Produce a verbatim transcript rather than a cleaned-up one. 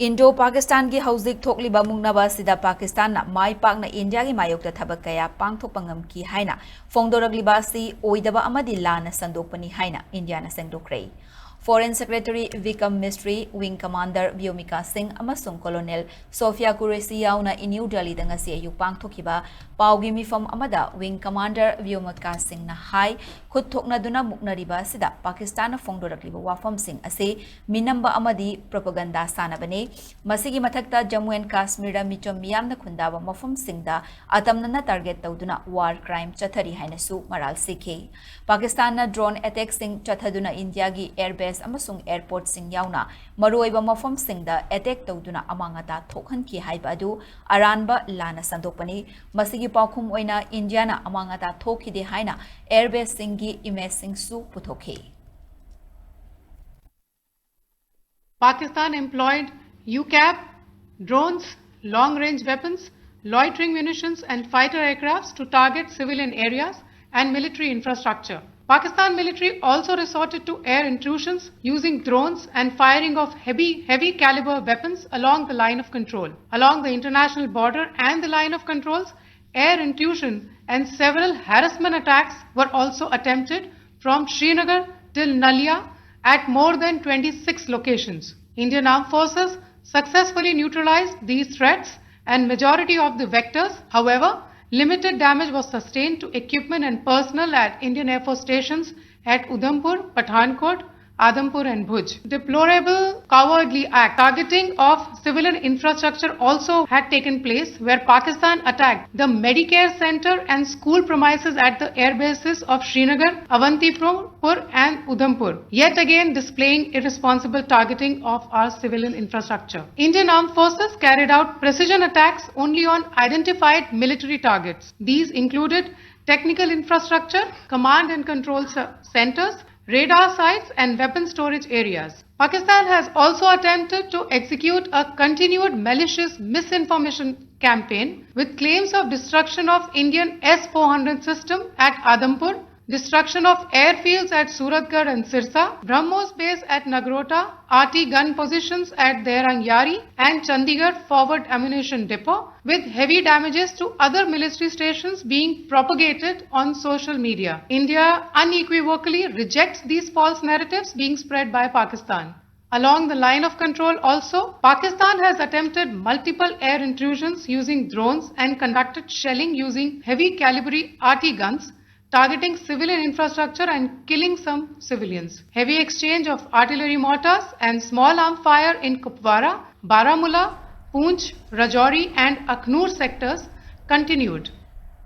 Indo ꯄꯥꯀꯤꯁꯇꯥꯟꯒꯤ ꯍꯧꯖꯤꯛ ꯊꯣꯛꯂꯤꯕ ꯃꯨꯛꯅꯕ ꯑꯁꯤꯗ ꯄꯥꯀꯤꯁꯇꯥꯟꯅ ꯃꯥꯏ ꯄꯥꯛꯅ ꯏꯟꯗꯤꯌꯥꯒꯤ ꯃꯥꯌꯣꯛꯇ ꯊꯕꯛ ꯀꯌꯥ ꯄꯥꯡꯊꯣꯛꯄ ꯉꯝꯈꯤ ꯍꯥꯏꯅ ꯐꯣꯡꯗꯣꯔꯛꯂꯤꯕ ꯑꯁꯤ ꯑꯣꯏꯗꯕ ꯑꯃꯗꯤ ꯂꯥꯟꯅ ꯁꯟꯗꯣꯛꯄꯅꯤ ꯍꯥꯏꯅ ꯏꯟꯗꯤꯌꯥꯅ ꯁꯦꯡꯗꯣꯛꯈ꯭ꯔꯦ꯫ Foreign Secretary Vikram Misri, Wing Commander Vyomika Singh ꯑꯃꯁꯨꯡ Colonel Sofia Qureshi ꯌꯥꯎꯅ ꯅ꯭ꯌꯨ ꯗꯦꯜꯂꯤꯗ ꯉꯁꯤ ꯑꯌꯨꯛ ꯄꯥꯡꯊꯣꯛꯈꯤꯕ ꯄꯥꯎꯒꯤ ꯃꯤꯐꯝ ꯑꯃꯗ Wing Commander Vyomika Singhꯅ ꯍꯥꯏ, ꯈꯨꯠ ꯊꯣꯛꯅꯗꯨꯅ ꯃꯨꯛꯅꯔꯤꯕ ꯑꯁꯤꯗ ꯄꯥꯀꯤꯁꯇꯥꯟꯅ ꯐꯣꯡꯗꯣꯔꯛꯂꯤꯕ ꯋꯥꯐꯝꯁꯤꯡ ꯑꯁꯤ ꯃꯤꯅꯝꯕ ꯑꯃꯗꯤ propaganda ꯁꯥꯟꯅꯕꯅꯤ꯫ ꯃꯁꯤꯒꯤ ꯃꯊꯛꯇ ꯖꯝꯃꯨ ꯑꯦꯟ ꯀꯥꯁꯃꯤꯔꯗ ꯃꯤꯆꯝ ꯃꯤꯌꯥꯝꯅ ꯈꯨꯟꯗꯥꯕ ꯃꯐꯝꯁꯤꯡꯗ ꯑꯇꯝꯅꯅ target ꯇꯧꯗꯨꯅ war crime ꯆꯠꯊꯔꯤ ꯍꯥꯏꯅꯁꯨ ꯃꯔꯥꯜ ꯁꯤꯈꯤ꯫ ꯄꯥꯀꯤꯁꯇꯥꯟꯅ drone attackꯁꯤꯡ ꯆꯠꯊꯗꯨꯅ ꯏꯟꯗꯤꯌꯥꯒꯤ air base ꯑꯃꯁꯨꯡ airportꯁꯤꯡ ꯌꯥꯎꯅ ꯃꯔꯨꯑꯣꯏꯕ ꯃꯐꯝꯁꯤꯡꯗ attack ꯇꯧꯗꯨꯅ ꯑꯃꯥꯡ ꯑꯇꯥ ꯊꯣꯛꯍꯟꯈꯤ ꯍꯥꯏꯕ ꯑꯗꯨ ꯑꯔꯥꯟꯕ ꯂꯥꯟꯅ ꯁꯟꯗꯣꯛꯄꯅꯤ꯫ ꯃꯁꯤꯒꯤ ꯄꯥꯎꯈꯨꯝ ꯑꯣꯏꯅ ꯏꯟꯗꯤꯌꯥꯅ ꯑꯃꯥꯡ ꯑꯇꯥ ꯊꯣꯛꯈꯤꯗꯦ ꯍꯥꯏꯅ air baseꯁꯤꯡꯒꯤ imageꯁꯤꯡꯁꯨ ꯄꯨꯊꯣꯛꯈꯤ꯫ Pakistan employed U CAV drones, long-range weapons, loitering munitions and fighter aircrafts to target civilian areas and military infrastructure. Pakistan military also resorted to air intrusions using drones and firing of heavy, heavy caliber weapons along the line of control. Along the international border and the line of controls, air intrusion and several harassment attacks were also attempted from Srinagar till Nalia at more than twenty-six locations. Indian Armed Forces successfully neutralized these threats and majority of the vectors. However, limited damage was sustained to equipment and personnel at Indian Air Force stations at Udhampur, Pathankot, Adampur and Bhuj. Deplorable cowardly act. Targeting of civilian infrastructure also had taken place, where Pakistan attacked the Medicare center and school premises at the air bases of Srinagar, Avantipur and Udhampur, yet again displaying irresponsible targeting of our civilian infrastructure. Indian Armed Forces carried out precision attacks only on identified military targets. These included technical infrastructure, command and control ce-, centers, radar sites and weapon storage areas. Pakistan has also attempted to execute a continued malicious misinformation campaign with claims of destruction of Indian S four hundred system at Adampur, Destruction of airfields at Suratgarh and Sirsa, BrahMos base at Nagrota, R T gun positions at Derang Yari and Chandigarh Forward Ammunition Depot, with heavy damages to other military stations being propagated on social media. India unequivocally rejects these false narratives being spread by Pakistan. Along the line of control also, Pakistan has attempted multiple air intrusions using drones and conducted shelling using heavy calibre R T guns, targeting civilian infrastructure and killing some civilians. Heavy exchange of artillery mortars and small arm fire in Kupwara, Baramulla, Poonch, Rajouri and Akhnoor sectors continued.